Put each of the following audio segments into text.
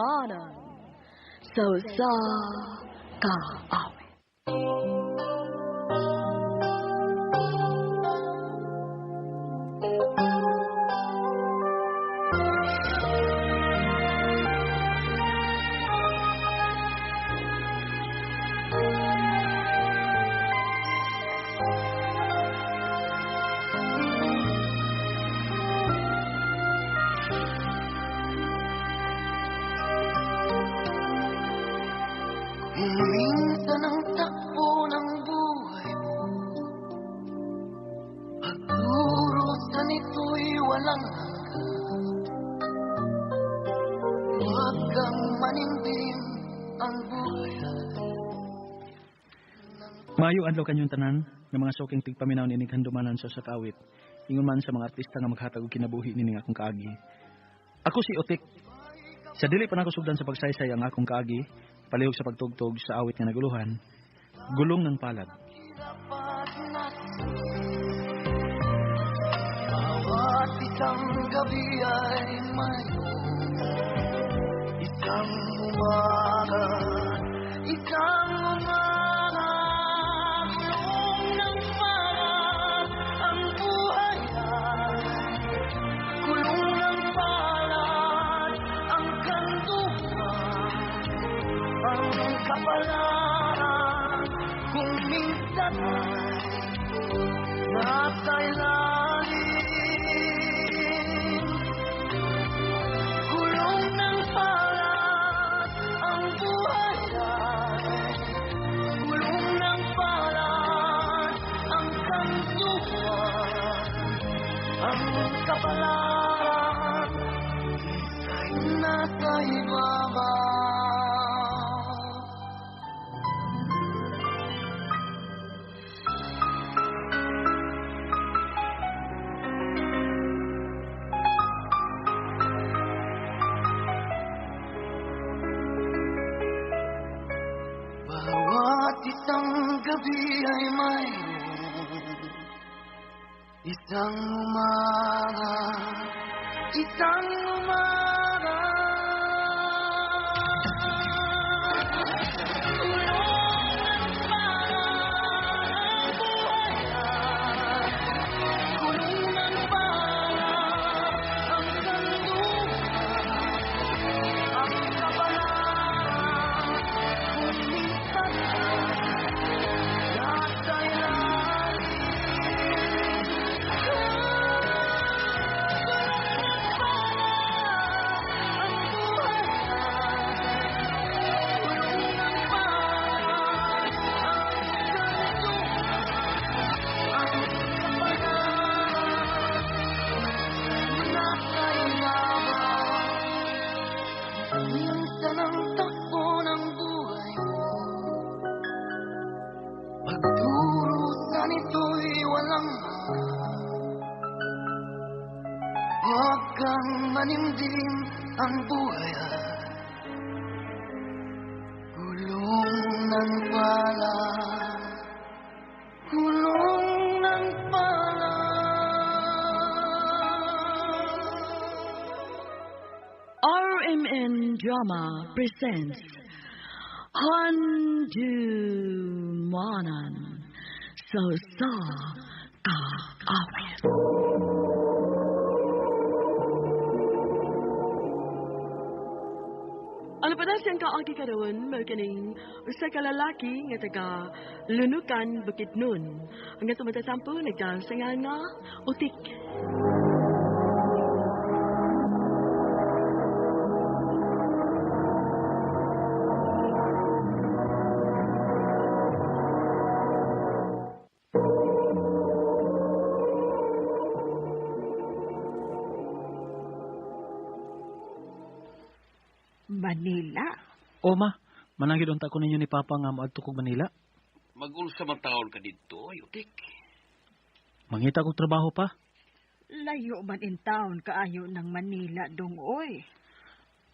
Handumanan sa usa ka awit. Minsan ang takbo ng buhay mo, pagdurusa nito'y walang hanggan. Huwag kang manindim, ang buhay ay Maayo adlaw kanyong tanan nga mga suking tigpaminaw nining handumanan sa usa ka awit. Ingon man sa mga artista nga maghatag og kinabuhi nining akong kaagi. Ako si Otik. Sa dili pa nako sugdan sa pagsaysay ang akong kaagi, palihog sa pagtugtog sa awit nga naguluhan, Gulong ng Palad. Dapat natin. Bawat isang gabi ay mayroon isang umaga, isang umaga. Gulong ng palad ang buhay ay gulong ng palad ang kanduman, ang kapalaran kung minsan ay nasa ilalim. Gulong ng palad ang buhay ay gulong ng palad ang kanduman, ang kapalaran minsan nasa ibabaw. Bawat isang gabi ay mayroon isang umaga, isang umaga. Gulong ng palad ang buhay ay gulong ng palad ang kanduman, ang kapalaran kung minsan ay nasa ilalim. Ang buhay ay gulong ng palad ang kanduman, ang kapalaran nasa ibabaw. Minsan ang takbo ng buhay mo, pagdurusa nito'y walang hanggan. Huwag kang manimdim, ang buhay ay gulong ng palad, gulong ng palad. RMN Drama presents Handumanan sa usa ka awit. Ano pa na siyang kaagi karon mao kining usa ka lalaki nga taga Lunukan, Bukidnon. Ang atong matasampo nagdaan sa ngalan nga Utik. Manila. O ma, mananggid unta ko ninyo ni Papa nga moadto kog Manila. Mag-unsa man taon ka didto, ay Utik. Mangita kog trabaho pa. Layo man in town kaayo ng Manila dong oy.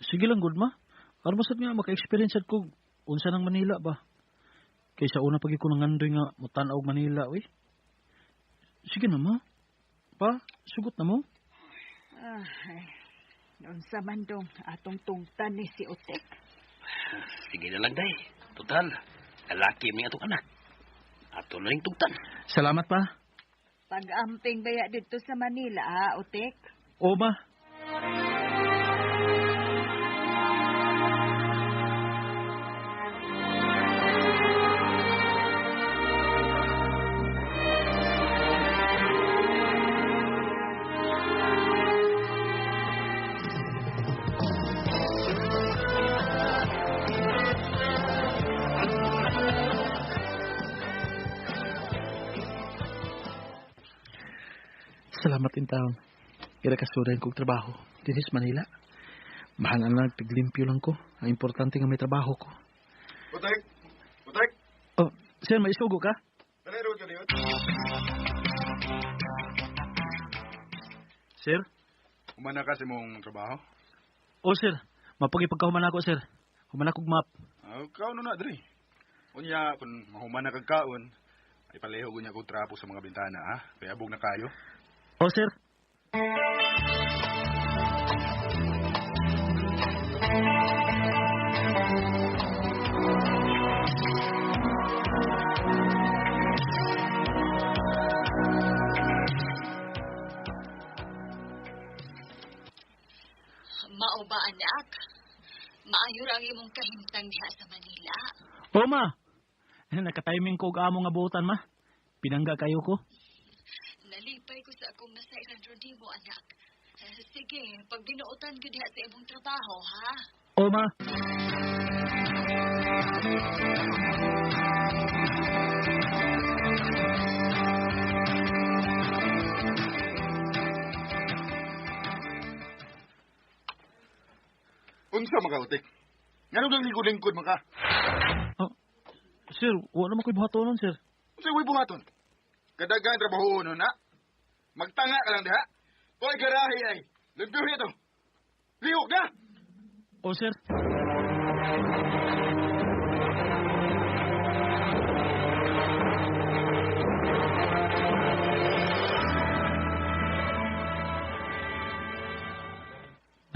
Sige lang gud ma. Aron sad nga maka-experience sad kog unsa nang Manila ba. Kay sa una pagi ko nangandoy nga motan-aw og Manila uy. Sige na ma. Pa, sugot na mo. Ay. Unsa man dong atong tungtan ni si Otek. Sige na lang, day. Total, lalaki mi atong anak. Ato na ring tugtan. Salamat pa. Pag-amping baya dito sa Manila, ha, Otek? O ma. Salamat in taon. Ira kasudahin kong trabaho. Dinis Manila. Mahal na lang, tiglimpyo lang ko. Ang importante nga may trabaho ko. Utek! Utek! Oh, sir, may isugo ka? Dali road ka diot. Sir? Humana ka sa imong trabaho? Oh, sir. Mapagipagkahuman ako, sir. Human akong map. Ah, kaon na diri. Unya kun mahumana kag kaon, ay paleho gunya kog trapo sa mga bintana ha. Kay abog na kayo. Oh, sir. Mao ba, anak? Maayo ra ang imong kahimtang diha sa Manila. Oh, ma. Nakatiming ko og amo nga buotan, ma. Pinangga kayo ko. Nalipay ko sa akong nasairan ron nimo, anak. Sige, pag binuotan ko diha sa imong trabaho, ha? Oh, ma. Unsa maka Utek? Ngano kang lingkod-lingkod man ka? Oh, sir, wala man ko'y buhatonon, sir. Unsa way buhaton? Kadagang trabaho no na. Magtanga ka lang diha. Oy garahe ay. Limpyo to. Lihok na. Oh, sir.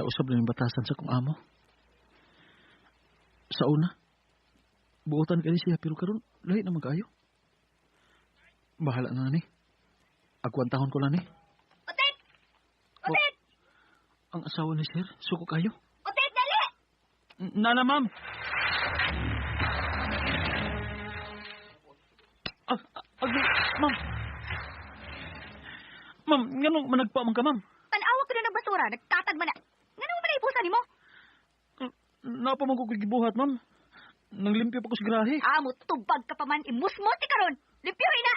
Nausab na yung batasan sa kong amo. Sa una, buotan kani siya pero karon lahi naman kayo. Bahala na ni. Agwantahon ko lang ni. Otek! Otek! Ang asawa ni sir, suko kayo. Otek, dali! Nana, ma'am. Ma'am. Ma'am, nganong managpa man ka, ma'am? Tanawa ka na ng basura, nagtatag man na. Ngano man ibusan nimo? Napa man ko gibuhat, ma'am. Nanglimpyo pa ko sa grahe. Amo, tubag ka pa man, imusmot ti karon. Limpyohin na!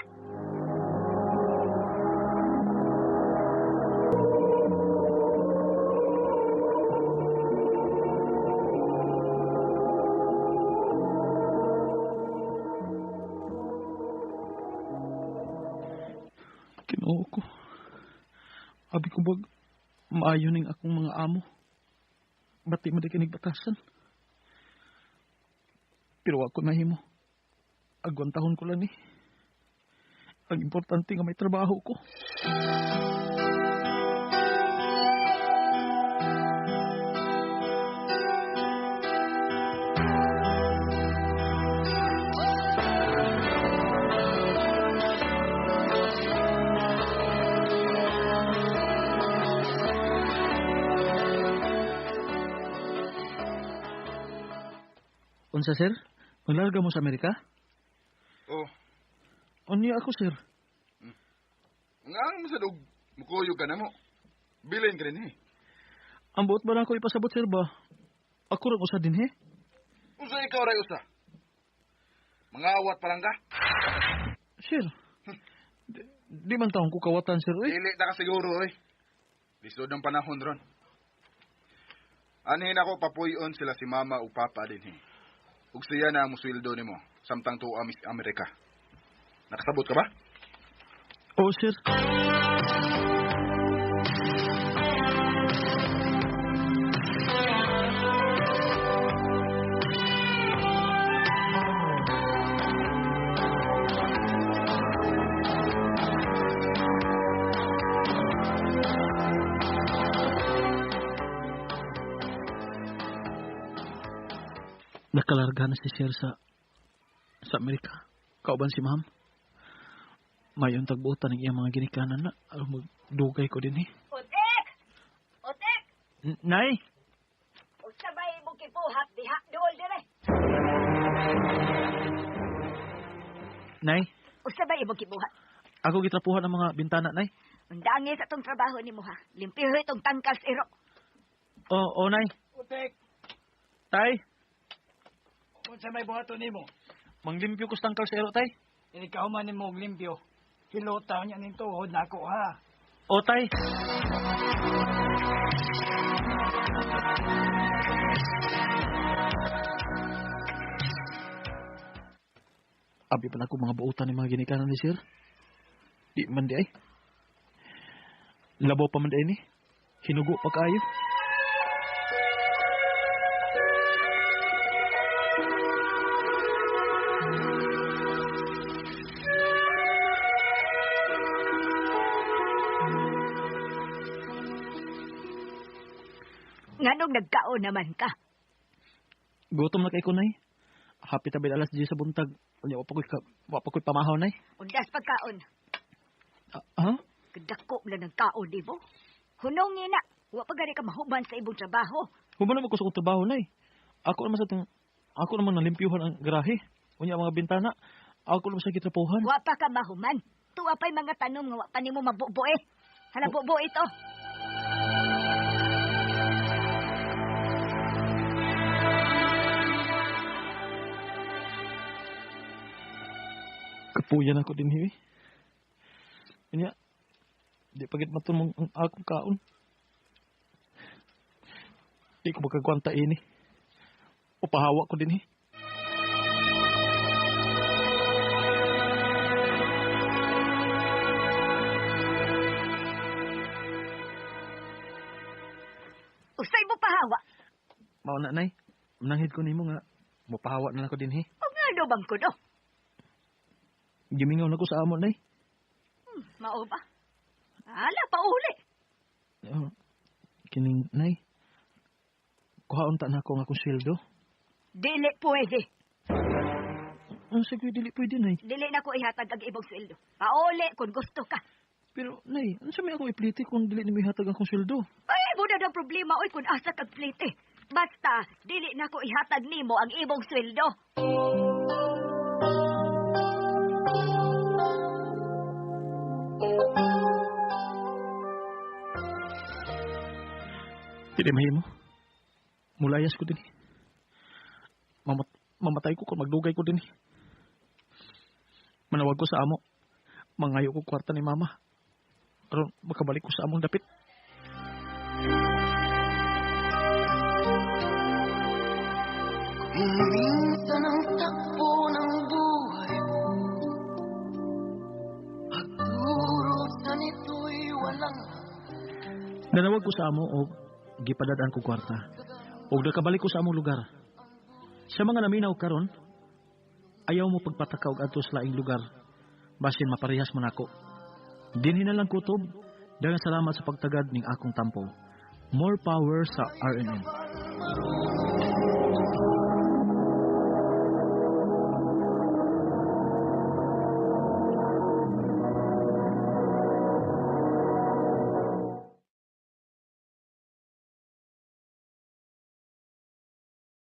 Kinoo ko. Abi ko bag, maayo ning akong mga amo. Bati mo di kinig batasan. Pero ako nahimo. Agwantahon ko lang eh. Ang importante nga may trabaho ko. Unsa, sir? Maglarga mo sa Amerika? Oh, Unya ako, sir. nga ang masadog mukuyog ka na mo. Bilin ka rin eh. Ang buot ba na ako ipasabot, sir ba? Ako rin usa din, he? Unsa ikaw ray usa? Mangawat pa lang ka? Sir, di man taong kukawatan, sir, eh. Dili na ka siguro eh. Lisod ng panahon ron. Anhin ako papuyon sila si mama ug papa din he. Ug siya na ang musweldo nimo samtang tuwa Miss Amerika. Nakasabot ka ba? Oo, sir. Nakalarga na si Sir sa Amerika. Kauban si ma'am. Mayon tagbutan ng iyang mga ginikanan na. Aron magdugay ko din eh. Otek! Otek! Nay! Unsa bay imong kibuhat diha dool dire? Nay, Unsa bay imong kibuhat? ako gitrapuhan ang mga bintana, Nay. Undangi sa tong trabaho nimo ha. Limpiho itong tangkas iro. Oo, oh, Nay. Utek, Tay, unsa may buhaton nimo? manglimpyo ko sa tangkal sa ero, Tay. Ikaw man nimo og limpyo. Hilota niya ning tuhod nako ha. O, Tay. Abi pa na ako mga buutan ni mga ginikanan ni Sir. Di man di ay. Labaw pa man di ay ni. Hinugo pa kaayo. Nganong nagkaon naman ka? Gutom na kay ko, Nay. Happy tabi alas 10 sa buntag. Unya, wa pa ko'y pamahaw, Nay. Undas pagkaon. Ah, ha? Kadako lang ng kaon nimo. Hunongin na. Wa pa gani ka mahuman sa imong trabaho. Human naman ko sa akong trabaho, Nay. Ako naman ako naman nalimpyuhan ang garahe. Unya, ang mga bintana. Ako naman sa gitrapuhan. Wa pa ka mahuman. Tuwa pa'y mga tanom nga wa pa nimo mabubo eh. Hala bubo ito. Kapuyan ako din, eh. Unya, di pagit matumong ang akong kaon. Di ko magkagwanta ini. O pahawa ko din, eh. Usay mo pahawa. Mao na, Nay. Mananghid ko nimo nga mopahawa na lang ko din, eh. O nga no bang kuno? Gimingaw na ko sa amo, Nay. Mao ba? Hala, pauli. Oh, kining, Nay. Kuhaon ta na ako ang akong sweldo. Dili pwede. Ang sige, dili pwede, Nay. Dili na ko ihatag ang ibong sweldo. Pauli kung gusto ka. Pero, Nay, ano sa may akong ipliti kung dili nimo ihatag ang akong sweldo? Ay, mo na ng problema oy kung asa kag plite. Basta, dili na ko ihatag nimo ang ibong sweldo. Dili mahimo. Mulayas ko din. Mamatay ko kung magdugay ko din. Manawag ko sa amo. Mangayo ko kwarta ni mama. Aron makabalik ko sa among dapit. Minsan ang takbo ng buhay, pagdurusa nito'y walang Nanawag ko sa amo og gipadad-an ko kwarta. Og nakabalik ko sa among lugar. Sa mga naminaw karon, ayaw mo pagpataka og adto sa laing lugar. Basin maparehas man ako. Dinhi na lang kutob. Daghang salamat sa pagtagad ning akong tampo. More power sa RNN. marunong.